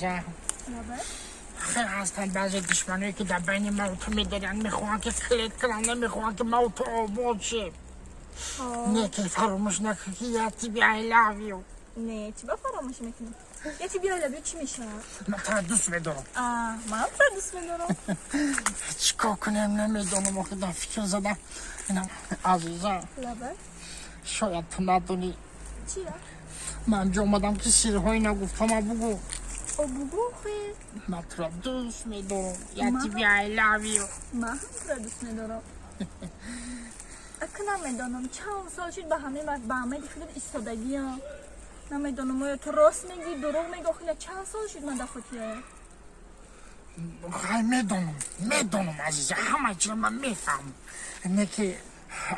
Азиза, хел ҳастанд баъзе душманое, ки дар байни маву ту медоранд, мехоҳанд, ки клет кунанд, намехоҳанд, ки маву ту обод шем. Не, ки фаромӯш накун, ки я тебе I love you. Не, чӣ ба фаромӯш мекунӣ? Я тебе I love you чӣ мешавад? Ман туро дӯст медорам. Ман туро дӯст медорам. Чӣ кор кунем, намедонам. Охи дар фикр задам. Инам, азиза. Лабай. Шояд ту надонӣ. Чия? Ман ҷо омадам, ки сирҳои нагуфтама бугӯ. О, бугӯ хе. Ман туро дӯст медорам. Я тебе I love you. Ман ҳам туро дӯст медорам. Ака, намедонам, чанд сол шуд, ба ҳамаи худат истодагиям. Намедонам, оё ту рост мегӣ, дурӯғ мегӣ. Охира чанд сол шуд ман дар фотиҳая. Хай, медонам, медонам, азиза, ҳама чиро ман мефаҳмам. Не ки,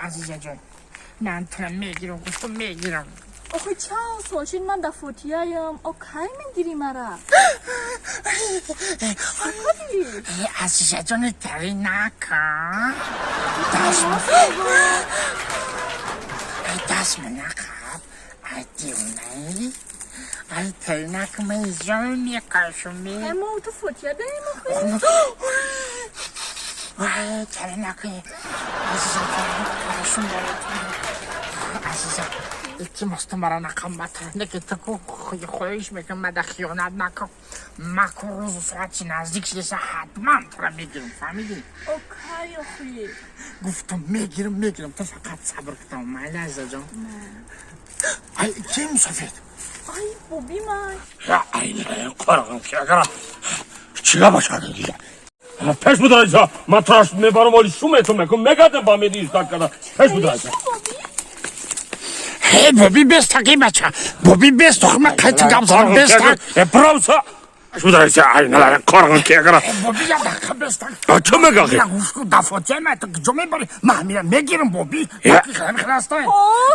азизаҷон, ман туро мегирам, гуфтам, мегирам. Охи, чанд сол шуд ман дар фотиҳаям. О, кай мегирӣ мара? Чӣ? Азизаҷони, тари накун, дастма нақаб. Ай, девонаи, ай, тари накун, ман изҷон мекашам. Мо ту фотиҳа дарем охи. Ай, тари накун, азизаҷон, шум борад. Азиза, илтимос, ту мара нақам. Неки ту хоҳиш мекунам, мада хиёнат накун, макун. Рӯзу соати наздик шудеса, ҳатман тура мегирам, фаҳмидӣ? О, кай охи? Гуфтам, мегирам, мегирам, ту фақат сабр кутам. Майли, азизаҷон? Ай, ки мусофир? Ай, боби ман. Қорғам ки агара чига бошад, пеш бударайса, ман тура мебарам, оли шуметон мекун, мегардем ба меди истак када, пеш бударайса. Ҳе, боби, бестаки, бача, боби, бест. Охи, ман қайти гап задам, бестак. Бравса, пеш бударайса, ай, қорғам ки агара. Боби, я дақиқа, бестак. Чӣ мегахи? Гӯш, дафотия ма ту куҷо мебарӣ? Ман ҳамира мегирам, боби. Хеластай,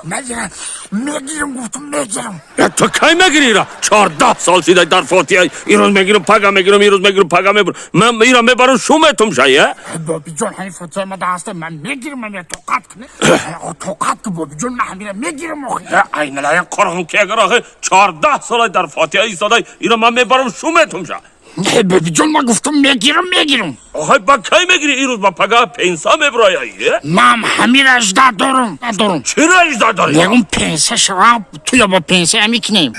мегирам, мегирам, гуфтам, мегирам. Ту кай мегирӣ ира? 14 сол шида дар фотиҳа, ирӯз мегирам, пага мегирам, ирӯз мегирам, пага мебарам. Ман ира мебарам, шуметум шая. Бобиҷон, ҳамин фотиҳа ма даста, ман мегирам ҳамира. Тоқат кун, тоқат ку, бобиҷон, ман ҳамира мегирам охи. Айналая, қорғам ки агар, охи, 14 сола дар фотиҳа истодай, ира ман мебарам, шуметум ша. Бобиҷон, ман гуфтам, мегирам, мегирам. Охай, ба кай мегирӣ? Ирӯз ба пага пенса меброя. Ман ҳамира жда дорам, дорам. Чира жда дорӣ? Ягон пенса шава, туя ба пенса мекунем.